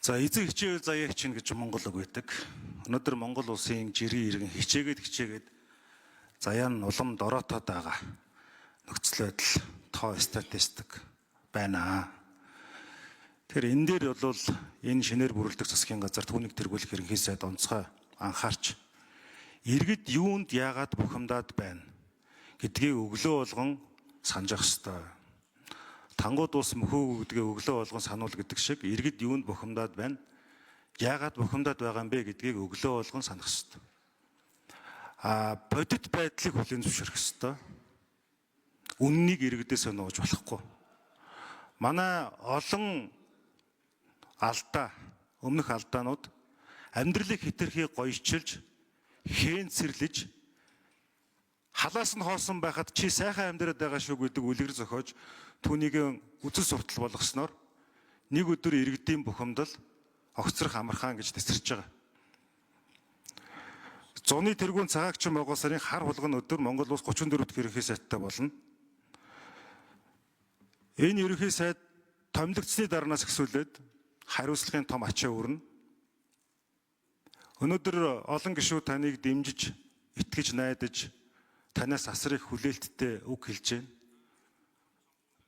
За, эзэн хичээвэл заяа хичнэ гэж Монгол үг байдаг. Өнөөдөр Монгол улсын жирийн иргэн хичээгээд хичээгээд заяа нь улам дороотоод байгаа нөхцөл байдал, тоо статистик байна. Тэгэхээр энэ дээр бол энэ шинээр бүрэлдэх засгийн газар, түүнийг тэргүүлэх ерөнхий сайд онцгой анхаарч, иргэд юунд яагаад бухимдаад байна гэдгийг өглөө болгон санаж явах ёстой. Тангууд ус мөхөөгүй гэдгээ өглөө болгон сануул гэдэг шиг, иргэд юунд бухимдаад байна, яагаад бухимдаад байгаа юм бэ гэдгийг өглөө болгон санах ёстой. А бодит байдлыг хүлээн зөвшөөрөх ёстой. Үннийг иргэдээс нууж болохгүй. Манай олон алдаа, өмнөх алдаанууд амьдралыг хэтэрхий гоёчилж, хээнцэрлэж, халаас нь хоосон байхад чи сайхан амьдраад байгаа шүү гэдэг үлгэр зохиож, түүнийг үзэл суртал болгосноор нэг өдөр иргэдийн бухимдал огцрох амархан гэж тэсэрч байгаа. Зуны тэргүүн цагаагчин могоо сарын хар хулган өдөр Монгол улс 34 дахь ерөнхий сайдтай болно. Энэ ерөнхий сайд томилогдсны дараанаас эхлүүлээд хариуцлагын том ачаа өрнө. Өнөөдөр олон гишүүд таныг дэмжиж, итгэж найдаж, танаас асар их хүлээлттэй үг хэлж байна.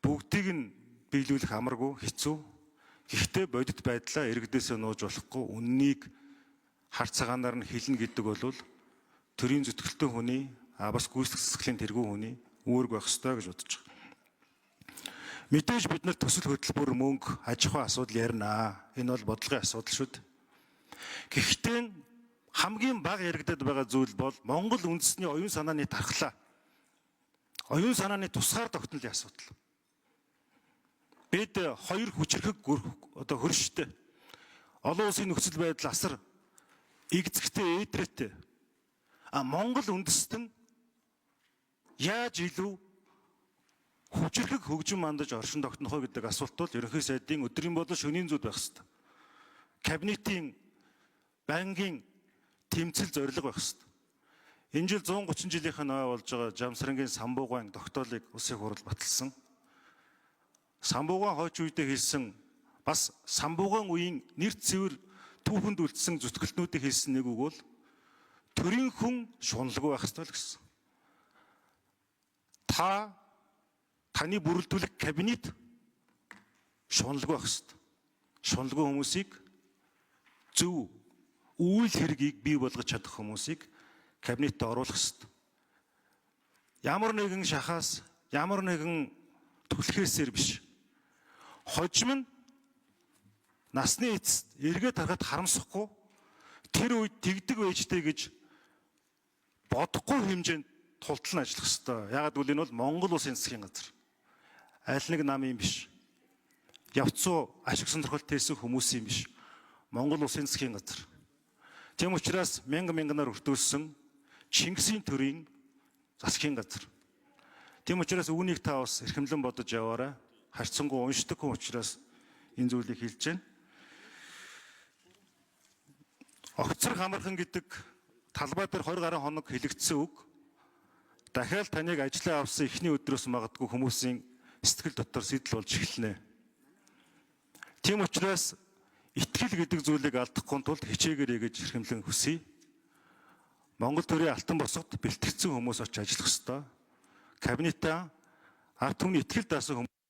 Бүгдийг нь биелүүлэх амаргүй, хэцүү. Гэхдээ бодит байдлаа иргэдээсээ нууж болохгүй, үннийг хар цагаанаар нь хэлнэ гэдэг бол төрийн зүтгэлтэй хүний, а бас гүйцэтгэх засаглалын тэргүүн хүний үүрэг байх ёстой гэж бодож байгаа. Мэдээж бид нар төсөл хөтөлбөр, мөнгө, аж ахуйн асуудал ярина. Энэ бол бодлогын асуудал шүү дээ. Гэхдээ хамгийн бага яригдаад байгаа зүйл бол Монгол үндэсний оюун санааны тархлаа. Оюун санааны тусгаар тогтнолын асуудал. Бид хоёр хүчирхэг одоо хөрштэй. Олон улсын нөхцөл байдал асар эгзэгтэй, ээдрээтэй. А Монгол үндэстэн яаж илүү хүчирхэг хөгжин мандаж оршин тогтнох вэ гэдэг асуулт бол ерөнхий сайдын өдрийн болон шөнийн зүйд байх ёстой. Кабинетийн байнгын тэмцэл зорилго байх ёстой. Энэ жил 130 жилийнхээ ной болж байгаа Жамсрангийн Самбуугаан тогтоолыг улсын хурал баталсан. Самбуугаан хойч үедээ хэлсэн, бас Самбуугаан үеийн нэр цэвэр түүхэнд үлдсэн зүтгэлтнүүдийг хэлсэн нэг үг бол төрийн хүн шуналгүй байх ёстой л гэсэн. Та, таны бүрэлдүүлэх кабинет шуналгүй байх ёстой. Шуналгүй хүмүүсийг, зөв үйл хэргийг бий болгож чадах хүмүүсийг кабинетд оруулах ёстой. Ямар нэгэн шахаас, ямар нэгэн түлхээсээр биш. Хожим нь насны эцэст эргээд харахад харамсахгүй, тэр үед тэгдэг байжтэй гэж бодохгүй хэмжээнд тултал нь ажиллах ёстой. Яагаад гэвэл энэ бол Монгол улсын засгийн газар. Аль нэг намын биш. Явцуу ашиг сонирхол тээсэн хүмүүсийн биш. Монгол улсын засгийн газар. Тийм учраас мянга мянганаар өртүүлсэн Чингисийн төрийн засгийн газар. Тийм учраас үүнийг та бас эрхэмлэн бодож яваарай. Харьцангуй уншдаг хүн учраас энэ зүйлийг хэлж байна. Огцрох амархан гэдэг талбай дээр 20 гаруй хоног хэлэгдсэн үг дахиад таныг ажлаа авсан эхний өдрөөс магадгүй хүмүүсийн сэтгэл дотор сэтэл болж эхэлнэ. Тийм учраас итгэл гэдэг зүйлийг алдахгүй тулд хичээгээрэй гэж эрхэмлэн хүсье. Монгол төрийн алтан босгод бэлтгэгдсэн хүмүүс очиж ажиллах ёстой. Кабинетаа ард түмний итгэл даасан хүмүүс